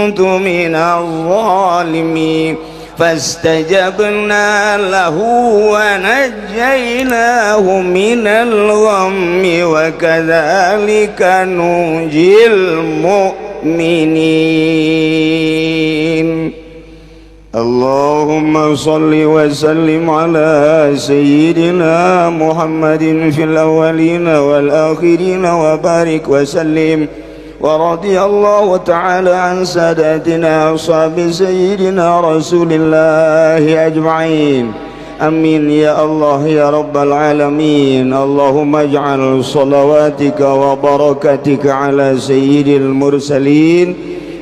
كنت من الظالمين فاستجبنا له ونجيناه من الغم وكذلك ننجي المؤمنين. اللهم صل وسلم على سيدنا محمد في الأولين والآخرين وبارك وسلم، ورضي الله تعالى عن ساداتنا أصحاب سيدنا رسول الله أجمعين. أمين يا الله يا رب العالمين. اللهم اجعل صلواتك وبركاتك على سيد المرسلين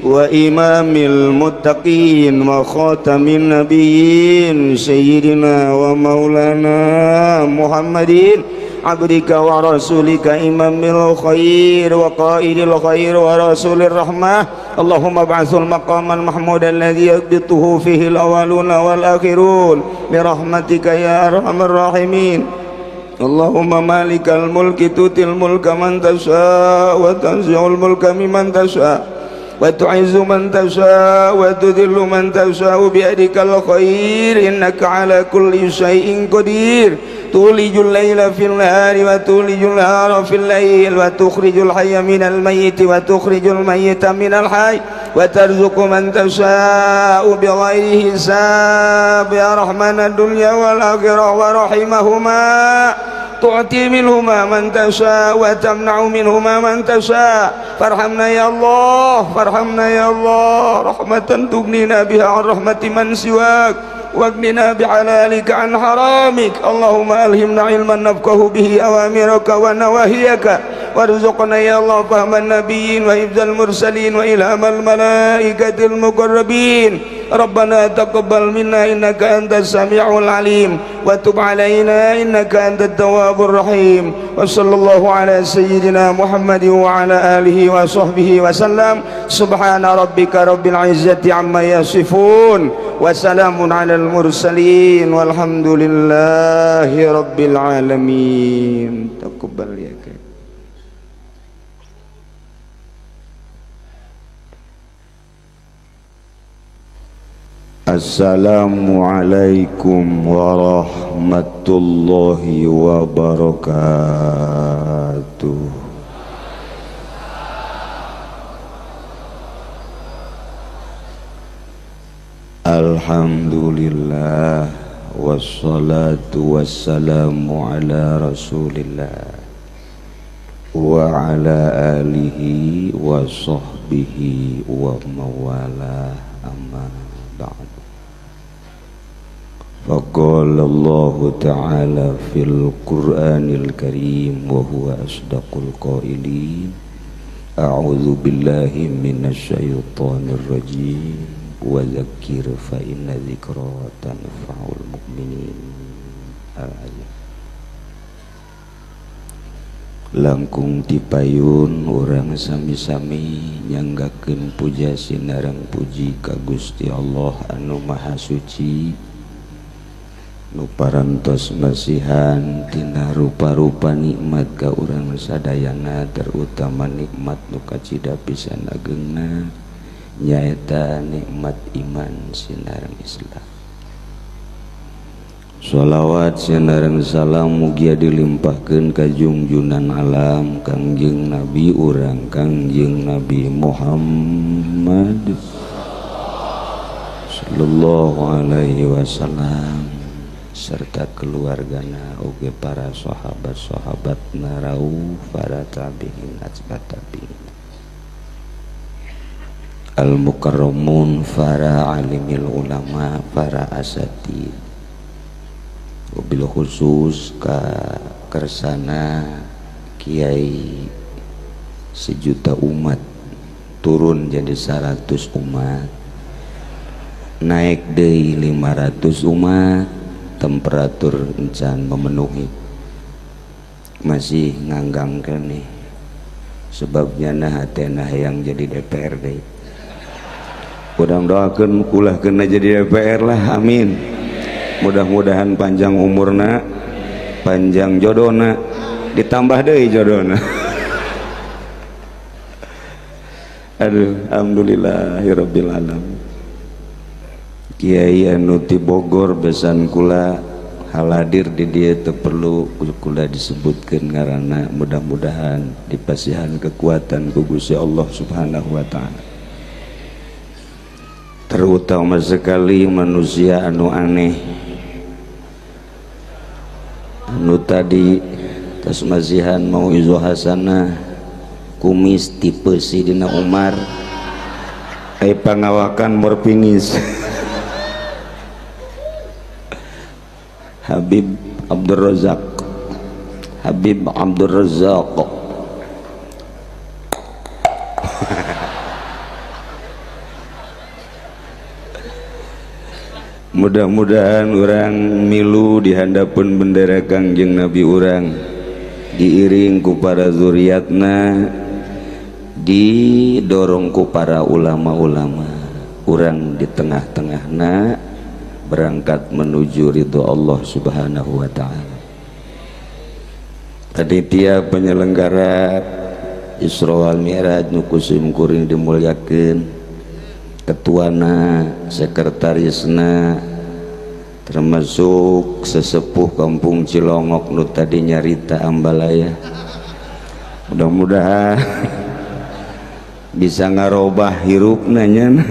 وإمام المتقين وخاتم النبيين سيدنا ومولانا محمد عبدك ورسولك إمام الخير وقائد الخير ورسول الرحمة. اللهم ابعث المقام المحمود الذي يثبته فيه الأولون والآخرون برحمتك يا أرحم الراحمين. اللهم مالك الملك تؤتي الملك من تشاء وتنزع الملك ممن تشاء وتعز من تشاء وتذل من تشاء بيدك الخير إنك على كل شيء قدير. تولج الليل في النهار وتولج النهار في الليل وتخرج الحي من الميت وتخرج الميت من الحي وترزق من تشاء بغير حساب. يا رحمن الدنيا والآخرة ورحمهما، تعطي منهما من تشاء وتمنع منهما من تشاء. فارحمنا يا الله، فارحمنا يا الله رحمة تغنينا بها عن رحمة من سواك، واغننا بحلالك عن حرامك. اللهم ألهمنا علما نفقه به أوامرك ونواهيك، وارزقنا يا الله فهم النبيين وحفظ المرسلين وإلهام الملائكة المقربين. ربنا تقبل منا إنك أنت السميع العليم، وتب علينا إنك أنت التواب الرحيم. وصلى الله على سيدنا محمد وعلى آله وصحبه وسلم. سبحان ربك رب العزة عما يصفون، وسلام على المرسلين، والحمد لله رب العالمين. تقبل يا كريم. Assalamualaikum warahmatullahi wabarakatuh. Alhamdulillah wassalatu wassalamu ala rasulillah wa ala alihi wa sahbihi wa mawalah, amma ba'd. Faqala Allah ta'ala fil Qur'anil Karim wa huwa asdaqul qailin. A'udzu billahi minasy syaithanir rajim. Wa dzakkir fa inna dzikra tanfa'ul mu'minin. Al-ayat. Langkung tipayun urang sami-sami nyanggakeun puja sinareng puji ka Gusti Allah anu Maha Suci, nu parantos masihan tina rupa-rupa nikmat ka urang sadayana, terutama nikmat nu kacida pisan agengna nyaeta nikmat iman sinareng Islam. Sholawat sinareng salam mugia dilimpahkeun ka junjunan alam Kangjeng Nabi urang Kangjeng Nabi Muhammad sallallahu alaihi wasallam serta keluargana oge para sahabat-sahabat narau para tabi'in atba tabi'in al mukarramun para alimil ulama para asatid wabil khusus ka kersana kiai sejuta umat turun jadi 100 umat naik deui 500 umat, temperatur encan memenuhi masih nganggang keneh sebabnya nah hatena yang jadi DPRD. Urang doakeun ulah kena jadi DPR lah, amin. Mudah-mudahan panjang umurna, panjang jodona, ditambah deui jodona. Aduh, alhamdulillahirabbil alamin. Kiai anu ti Bogor besan kula haladir di dieu teu perlu kula disebutkeun ngaranna, mudah-mudahan dipasihan kekuatan ku Gusti Allah Subhanahu wa taala. Terutama sekali manusia anu aneh anu tadi tas masihan mau izo hasanah kumis tipe Sidina Umar ai pangawakan morpingis Habib Abdul Razak, Habib Abdul Razak. Mudah-mudahan orang milu di handapun bendera Kangjeng Nabi urang, diiring ku para zuriatna, didorong ku para ulama-ulama, urang di tengah-tengahna berangkat menuju ridho Allah Subhanahu wa taala. Panitia penyelenggara Isra wal Mi'raj nu ku simkuring dimuliakeun, ketuana, sekretarisna, termasuk sesepuh kampung Cilongok nu tadi nyarita ambalaya. Mudah-mudahan bisa ngarobah hirupna nyana,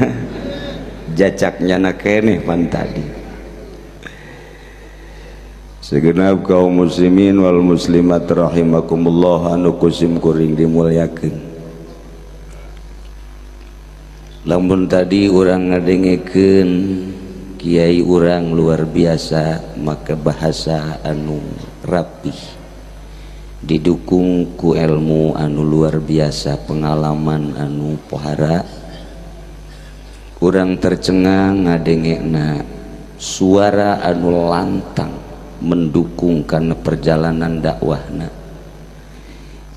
jacaknya na keneh pan tadi. Segenap kaum muslimin wal muslimat rahimakumullah anu ku simkuring dimuliakeun. Lamun tadi urang ngadengekeun kiai urang luar biasa, maka bahasa anu rapih, didukung ku ilmu anu luar biasa, pengalaman anu pohara. Urang tercengang ngadengekna suara anu lantang mendukung karena perjalanan dakwahna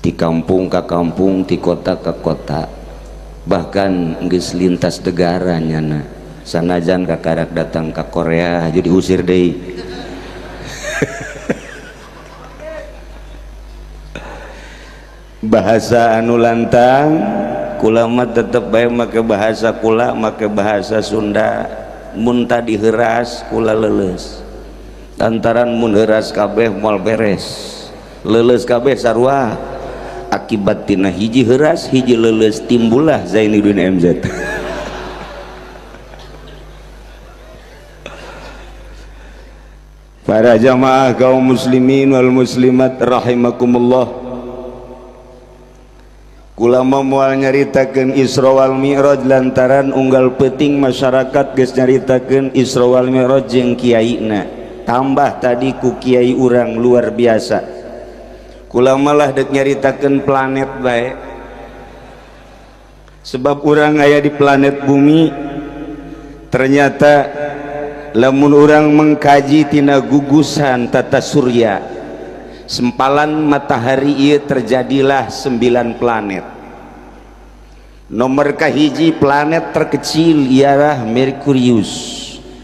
di kampung ke kampung, di kota ke kota, bahkan geus lintas negara nyana. Sanajan kakarak datang ke Korea jadi usir deui. Bahasa anu lantang kula mah tetep bae make bahasa kula, make bahasa Sunda. Mun tadi heuras kula leuleus, lantaran mun heuras kabeh moal beres, leuleus kabeh sarua. Akibat tina hiji heuras hiji leuleus timbullah Zainuddin MZ. Para jamaah kaum muslimin wal muslimat rahimakumullah, kula moal nyaritakeun Isra wal Mi'raj lantaran unggal peuting masyarakat geus nyaritakeun Isra wal Mi'raj jeung kiaina. Tambah tadi ku kiai urang luar biasa. Kula malah dek nyaritakeun planet bae. Sebab urang aya di planet bumi, ternyata lamun urang mengkaji tina gugusan tata surya, sempalan matahari ieu terjadilah 9 planet. Nomor kahiji planet terkecil ialah Merkurius,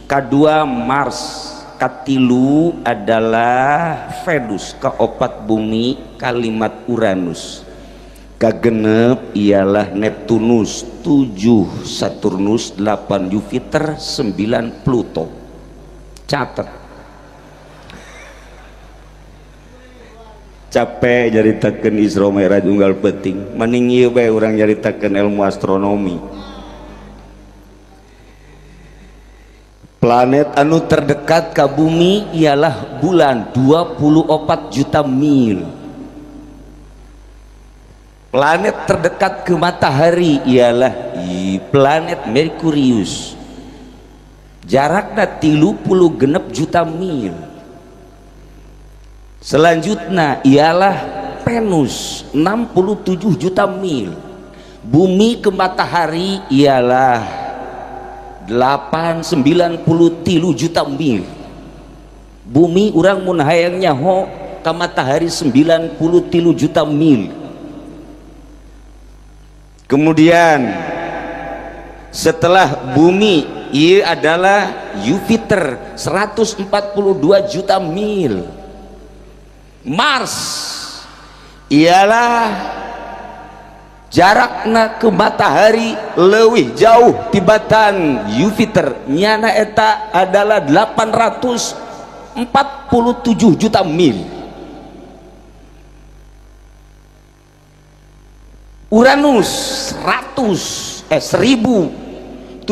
kadua Mars, katilu adalah Venus, keopat bumi, kalimat Uranus, kagenep ialah Neptunus, 7 Saturnus, 8 Jupiter, 9 Pluto. Catat. Capek nyaritakeun Isra Mi'raj unggal peuting, mending ieu bae urang nyaritakeun ilmu astronomi. Planet anu terdekat ke bumi ialah bulan, 24 juta mil. Planet terdekat ke matahari ialah planet Merkurius, jaraknya 36 juta mil. Selanjutnya ialah Venus, 67 juta mil. Bumi ke matahari ialah 893 juta mil. Bumi urang mun hayang nyaho ka matahari 93 juta mil. Kemudian setelah bumi ia adalah Jupiter, 142 juta mil. Mars ialah Jarakna ke matahari leuwih jauh tibatan Jupiter nyana eta adalah 847 juta mil. Uranus 1780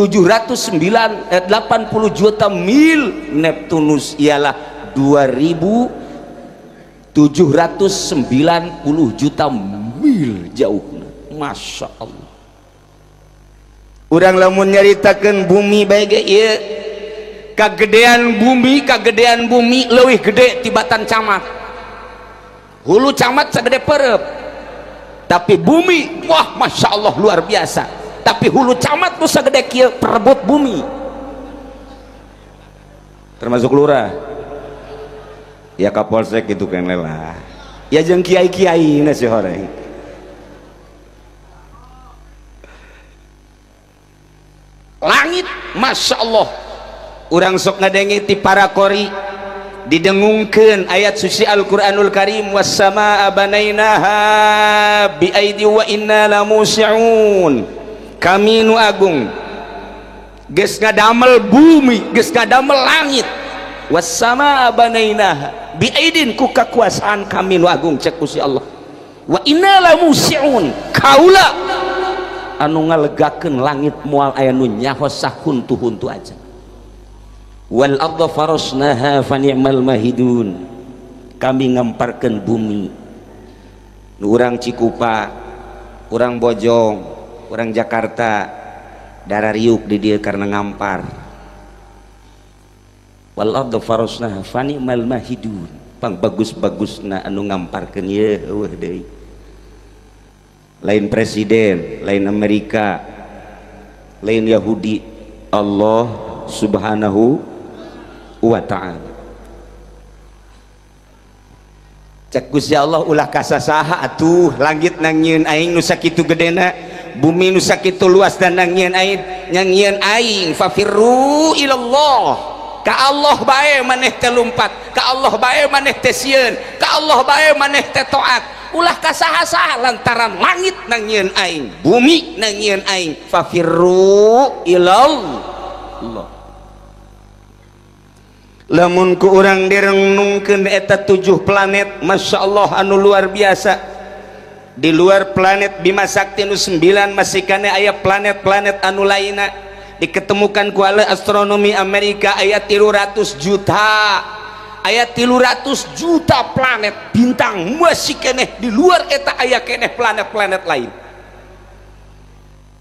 juta mil. Neptunus ialah 2790 juta mil jauhna. Masya Allah. Urang lamun nyaritakeun bumi bae ge ieu kagedean bumi leuwih gede tibatan camat. Hulu camat sagede perep, tapi bumi wah Masya Allah luar biasa. Tapi hulu camat nu sagede kieu perebut bumi, termasuk lurah ya, kapolsek gitu kan lah ya, jeung kiai-kiai na si horeng. Langit Masya Allah, urang sok ngadenge ti para qori didengungkeun ayat suci Al-Qur'anul Karim, was-samaa banainaha biaidi wa inna lamusi'un. Kami nu agung geus ngadamel bumi, geus ngadamel langit. Was-samaa banainaha biaidin, ku kakuasaan kami nu agung cek Gusti Allah. Wa inna lamusi'un, kaula anu ngalegakeun langit moal aya nu nyaho sahuntu-huntu aja. Wal ardha farasnaha fa ni'mal mahidun. Kami ngamparkeun bumi. Nu urang Cikupa, urang Bojong, urang Jakarta darah riuk di dieu karena ngampar. Wal ardha farasnaha fa ni'mal mahidun. Pang bagus-bagusna anu ngamparkeun ieu eueuh deui. Lain presiden, lain Amerika, lain Yahudi, Allah Subhanahu wa ta'ala. Cek Gusti Allah ulah kasasaha atuh, langit nangieun aing nu sakitu gedena, bumi nu sakitu luas dan nangieun aing, nyangieun aing fafirru ilallah. Ka Allah bae maneh teh lumpat, ka Allah bae maneh teh sieun, ka Allah bae maneh teh taat. Ulah kasaha-saha lantaran langit nangieun aing, bumi nangieun aing, fafirru ilallah. Lamun ku urang direnungkeun eta 7 planet, Masya Allah anu luar biasa. Di luar planet Bima Sakti nu 9 masih kane aya planet-planet anu lainna. Diketemukan ku ahli astronomi Amerika aya 300 juta. Aya 300 juta planet bintang masih keneh di luar eta aya keneh planet-planet lain.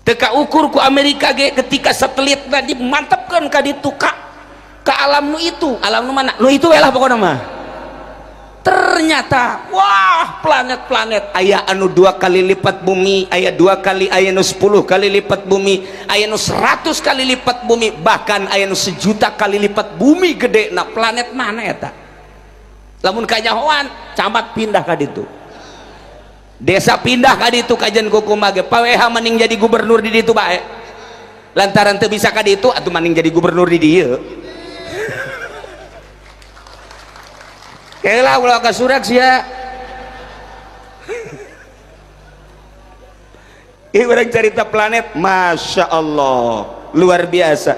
Teka ukur ku Amerika ge ketika satelitna dimantepkeun ka ditu ka alam nu itu, alam nu mana? Nu itu we lah pokona mah. Ternyata wah planet-planet aya anu 2 kali lipat bumi, aya 2 kali, aya nu 10 kali lipat bumi, aya nu 100 kali lipat bumi, bahkan aya nu 1 juta kali lipat bumi gede. Nah planet mana eta? Lamun kanyahoan camat pindah ka ditu, desa pindah ka ditu, kajen kukumaha ge paweha mending jadi gubernur di ditu bae, lantaran teu bisa ka ditu atuh mending jadi gubernur di dieu. Kela ulah kasurak sia. Ini orang cerita planet, Masya Allah luar biasa.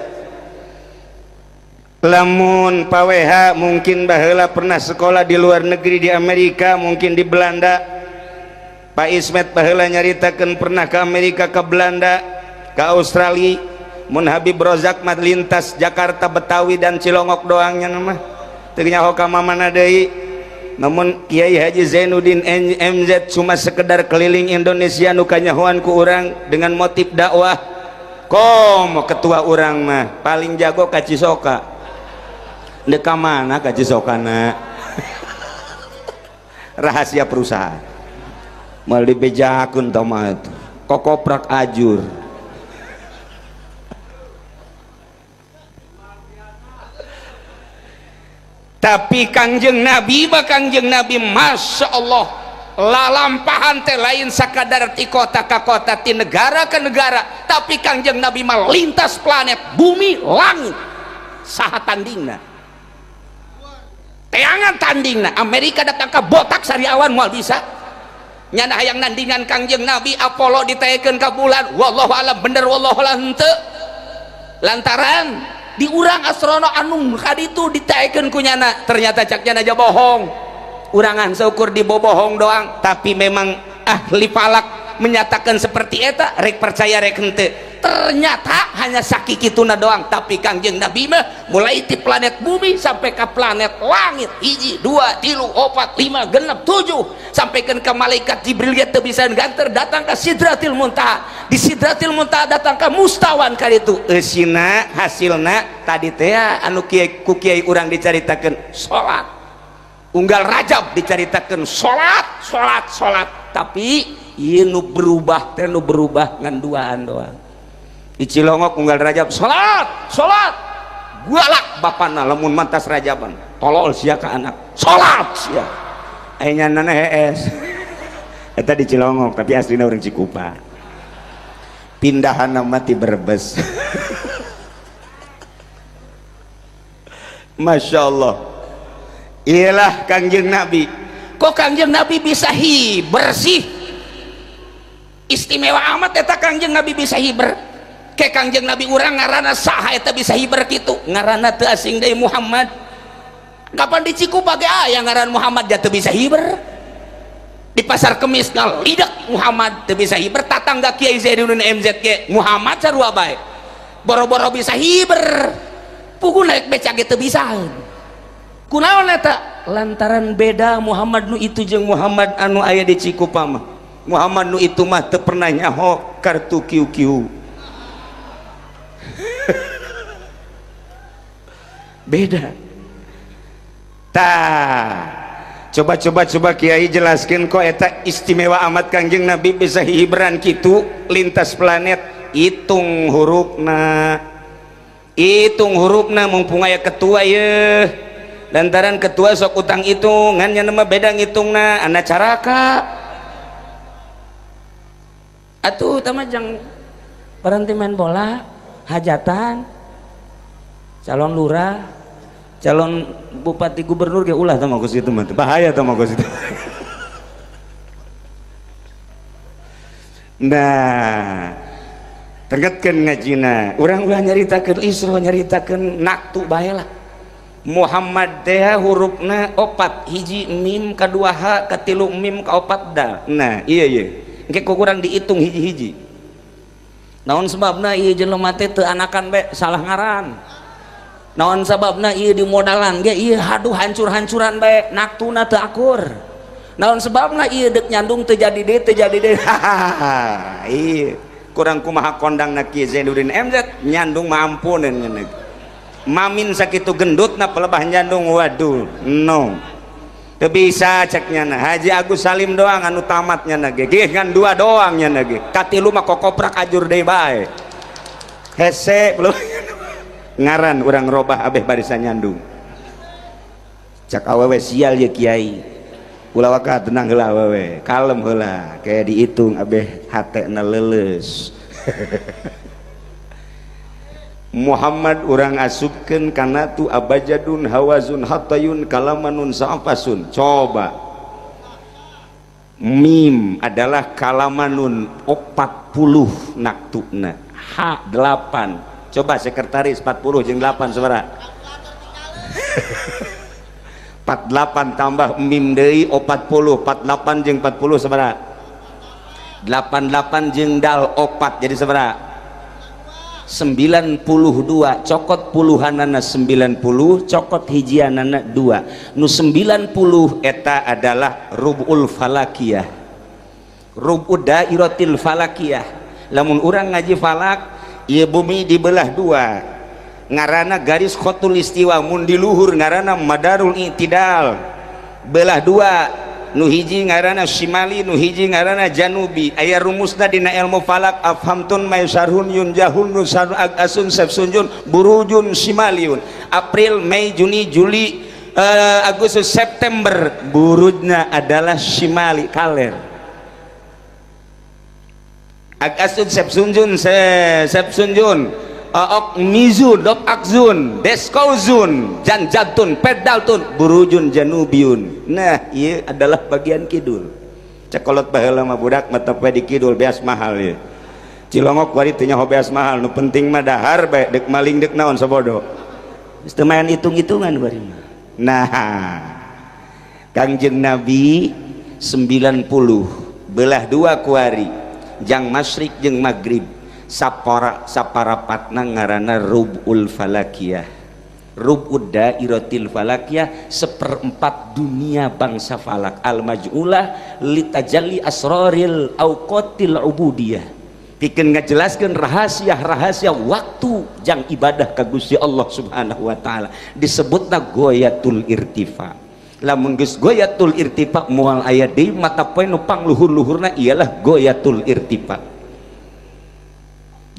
Lamun paweha mungkin baheula pernah sekolah di luar negeri, di Amerika, mungkin di Belanda. Pak Ismet baheula nyaritakeun pernah ke Amerika, ke Belanda, ke Australia. Mun Habib Rozak mah lintas Jakarta, Betawi dan Cilongok doangnya mah. Teu nyaho ka mana deui. Namun Kiai Haji Zainuddin MZ cuma sekedar keliling Indonesia nu kanyahoan ku urang dengan motif dakwah. Komo ketua urang mah paling jago ka Cisoka. Deuk ka mana ka Cisokana? Rahasia perusahaan. Moal dibejakeun tah mah atuh. Kokoprak ajur. Tapi Kangjeng Nabi mah Kangjeng Nabi Masya Allah lalampahan teh lain sakadar ti kota ka kota, ti negara ke negara, tapi Kangjeng Nabi mah lintas planet, bumi, langit. Saha tandingna? Teangan tandingna. Amerika datang ka botak sariawan moal bisa. Nyana hayang nandingan Kangjeng Nabi Apollo ditaekeun ka bulan, wallahu alam bener wallahu alam henteu. Lantaran di urang astronot anu kaditu ditaekeun ku nyana, ternyata cak nyana aja bohong. Urangan seukur dibobohong doang, tapi memang ahli falak menyatakan seperti eta, rek percaya rek henteu. Ternyata hanya sakikituna doang, tapi Kangjeng Nabi mah mulai ti planet bumi sampai ke planet langit, 1, 2, 3, 4, 5, 6, 7, sampaikan ke malaikat Jibril ge teu bisa ganter, datang ke Sidratil Muntaha, di Sidratil Muntaha datang ke mustawan kali itu eusina hasilna tadi teh anu kiai ku kiai urang dicaritakeun salat unggal Rajab dicaritakeun salat salat salat, tapi ieu nu berubah teh nu berubah ngan duaan doang. Di Cilongok unggal Rajab salat salat galak bapana lamun mantas Rajaban tolol sia ka anak salat sia aya nyanana hees eta di Cilongok tapi aslina urang Cikupa pindahan mah ti Brebes. Masya Allah, iyalah Kangjeng Nabi. Kok Kangjeng Nabi bisa bersih istimewa amat eta Kangjeng Nabi bisa hiber. Ke Kangjeng Nabi urang ngaranna saha eta bisa hiber kitu, ngaranna teu asing deui Muhammad. Kapan di Cikupa ge aya ngaran Muhammad ja teu bisa hiber. Di Pasar Kemis ngalidak Muhammad teu bisa hiber, tatangga Kiai Zainuddin MZ ge Muhammad sarua bae. Boro-boro bisa hiber. Puguh naik beca ge teu bisaeun. Kunaon eta? Lantaran beda Muhammad nu itu jeung Muhammad anu aya di Cikupa mah. Muhammad nu itu mah teu pernah nyaho kartu QQ. Beda. Tah, coba kiai jelaskan kok eta istimewa amat Kangjeng Nabi bisa hiberan kitu lintas planet. Hitung hurufna, hitung hurufna mumpung aya ketua ye. Lantaran ketua sok utang hitungan nya mah beda ngitungna ana caraka. Atuh tama jang berhenti main bola, hajatan, calon lurah, calon bupati gubernur ge ulah tah mah itu mah bahaya tah mah itu. Nah, tegetkeun ngajina, urang ulah nyaritakeun Isra, nyaritakeun naktu bae lah. Muhammad teh hurufna 4, 1 mim, ka-2 h, ka-3 mim, ka-4 dal. Nah, iya iya. Engke ku kurang dihitung hiji-hiji. Naon sebabna ieu jelema teh teu anakan bae salah ngaran. Naon sababna ieu dimodalan ge ieu haduh hancur-hancuran bae naktuna teu akur. Naon sebabna ieu deuk nyandung teu jadi deui teu jadi deui. Ieu kurang kumaha kondangna Ki Zainuddin MZ nyandung mah ampuneun ngeuneuh. Mamin sakitu gendutna pelebah nyandung waduh no. Teu bisa cek nyana Haji Agus Salim doang anu tamat nyana ge. Ge ngan dua doang nyana ge. Katilu mah kokoprak ajur deui bae. Hese belum ngaran urang robah abeh barisan nyandung. Cak awewe sial ye kiai, ulah waka tenang heula awewe, kalem heula, kayak dihitung abeh hatena leuleus. Muhammad urang asupkeun kana tu abajadun hawazun hatayun kalamanun sa'fasun. Coba mim adalah kalamanun 40 naktuna, h 8. Coba sekretaris 40 jeung 8 sabaraha? 48 tambah mim deui 40, 48 jeung 40 sabaraha? 88 jeung dal 4 jadi sabaraha? 92. Cokot puluhanana 90, cokot hijianana 2. Nu 90 eta adalah rubul falakiyah, rubu dairatil falakiyah. Lamun urang ngaji falak, ieu bumi dibelah dua, ngarana garis khotul istiwa, mun di luhur ngarana madarul i'tidal, belah dua, nu hiji ngarana shimali, nu hiji ngarana janubi. Aya rumusna dina ilmu falak, afhamtun maisarhun yunjahun nusarun agasun safsunjun burujun shimaliun. April, Mei, Juni, Juli, Agustus, September, burujna adalah shimali kaler. Agasun sepsunjun sepsunjun ok mizun dop akzun deskauzun janjatun pedaltun burujun janubiun. Nah, iya adalah bagian kidul. Cekolot baheula mah budak mata poe di kidul beas mahal ya. Cilongok wari teu nyaho beas mahal, nu penting mah dahar bae dek maling dek naon sabodo. Geus teu main hitung-hitungan bari mah. Nah, Kangjeng Nabi 90 belah dua kuari jang masyrik jeung maghrib sapara saparapatna ngaranna rubul falakiyah. Rubud dairatil falakiyah, seperempat dunia bangsa falak al maj'ulah litajalli asraril auqatil ubudiyah. Pikeun ngajelaskeun rahasia-rahasia waktu jang ibadah ka Gusti Allah Subhanahu wa taala disebutna goyatul irtifa. Lamun geus goyatul irtifa moal aya deui mata poe nu pangluhur-luhurna ialah goyatul irtifa.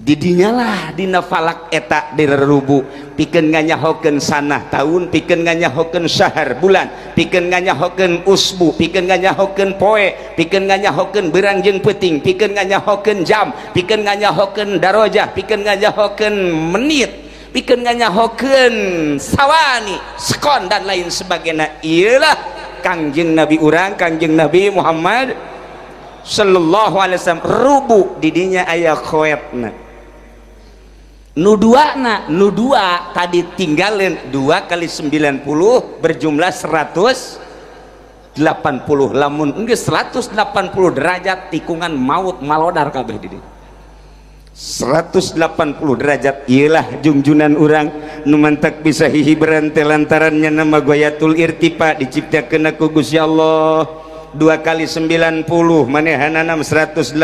Didinyalah dina falak eta direrubu pikeun nganyahokeun sanah tahun, pikeun nganyahokeun syahar bulan, pikeun nganyahokeun usbu, pikeun nganyahokeun poe, pikeun nganyahokeun beurang jeung peuting, pikeun nganyahokeun jam, pikeun nganyahokeun darajah, pikeun nganyahokeun menit, pikeun nganyahokeun sawani, sekon dan lain sebagainya. Iyalah Kangjeng Nabi urang, Kangjeng Nabi Muhammad sallallahu alaihi wasallam rubu didinya aya khoetna. Nu dua na, nu dua tadi tinggalin 2 kali 90 berjumlah 180. Lamun geus 180 derajat tikungan maut malodar kabeh di dieu. 180 derajat ialah jungjunan urang nu mantak bisa hihiberan teh lantarannya nama goyatul irtifa diciptakeun ku Gusti Allah. 2 kali 90 manehanana 180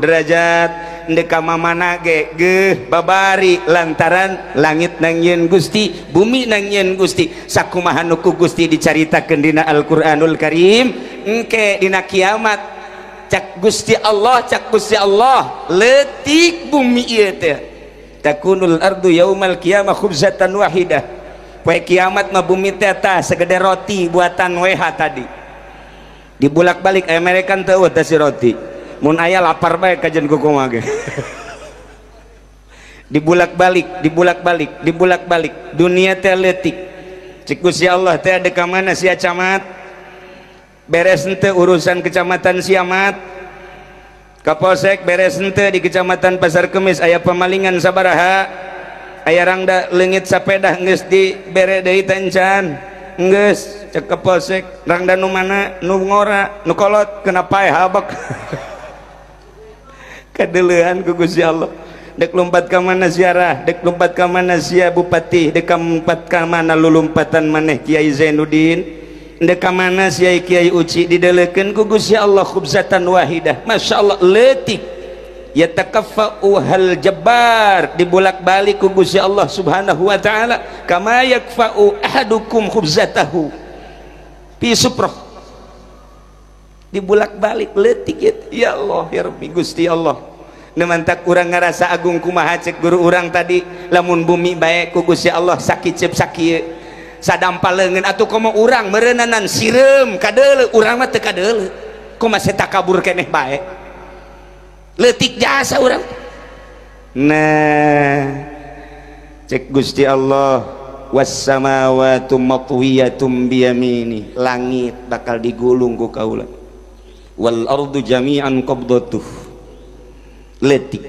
derajat ndek ka mamana ge geuh babari lantaran langit nangieun Gusti, bumi nangieun Gusti. Sakumaha nu ku Gusti dicaritakeun dina Al-Qur'anul Karim engke dina kiamat cak Gusti Allah, cak Gusti Allah leutik bumi ieu teh takunul ardu yaumal qiyamah khubzatan wahidah. Poe kiamat mah bumi teh tah segede roti buatan WH tadi dibulak-balik Amerikan teu teh si roti mun aya lapar bae kajen kukumaha ge. Dibulak-balik, dibulak-balik, dibulak-balik dunia teh leutik. Cik Gusti Allah teh ada ka mana sia camat beres henteu urusan kecamatan Siamat, Kapolsek beres henteu di kecamatan Pasar Kemis aya pemalingan sabaraha, aya rangda leungit sapedah geus dibere deui teh encan geus cek Kapolsek rangda nu mana nu ngora nu kolot kena paeh habek. Kadeleuhan ku Gusti Allah dek lompat ka mana ziarah, dek lompat ka mana sia bupati, dek lompat ka mana lulumpatan maneh Kiai Zainuddin, dek ka mana sia Kiai Uci dideleukeun ku Gusti Allah khubzatan wahidah. Masya Allah leutik yatakaffa'u hal jabbar dibulak-balik ku Gusti Allah Subhanahu wa taala kama yakfa'u ahadukum khubzatahu fi suprah dibulak-balik leutik ya Allah ya Rabbi Gusti Allah. Nu mantak urang ngarasa agung kumaha cek guru urang tadi lamun bumi bae ku Gusti Allah sakicep sakieu sadampal leungeun atuh komo urang meureunnanan sireum kadeuleu urang mah teu kadeuleu kumaha takabur keneh bae leutik jasa urang. Nah cek Gusti Allah was samawati matwiyatum biyamini langit bakal digulung ku kaula wal ardu jami'an qabdatuh leutik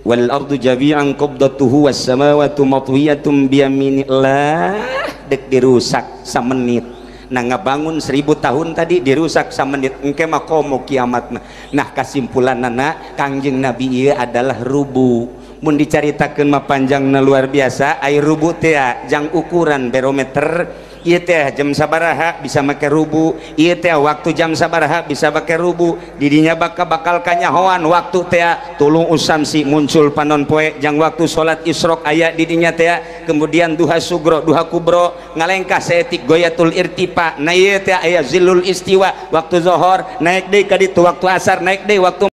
wal ardu jami'an qabdatuhu was samawati matwiyatum biyamini lah dek dirusak samenit. Nah ngabangun 1000 tahun tadi dirusak samenit engke mah komo kiamatna. Nah kasimpulanana Kangjeng Nabi ieu adalah rubu. Mun dicaritakeun mah panjangna luar biasa ai rubu teh jang ukuran barometer ieu teh jam sabaraha bisa make rubu, ieu teh waktu jam sabaraha bisa make rubu, didinya bakal kanyahoan waktu teh tulung usamsi muncul panon poe jang waktu salat isyraq aya didinya teh kemudian duha sugro duha kubro ngalengkah saeutik goyatul irtifa nah ieu teh aya zillul istiwa waktu zohor naik deui ka ditu waktu asar naik deui waktu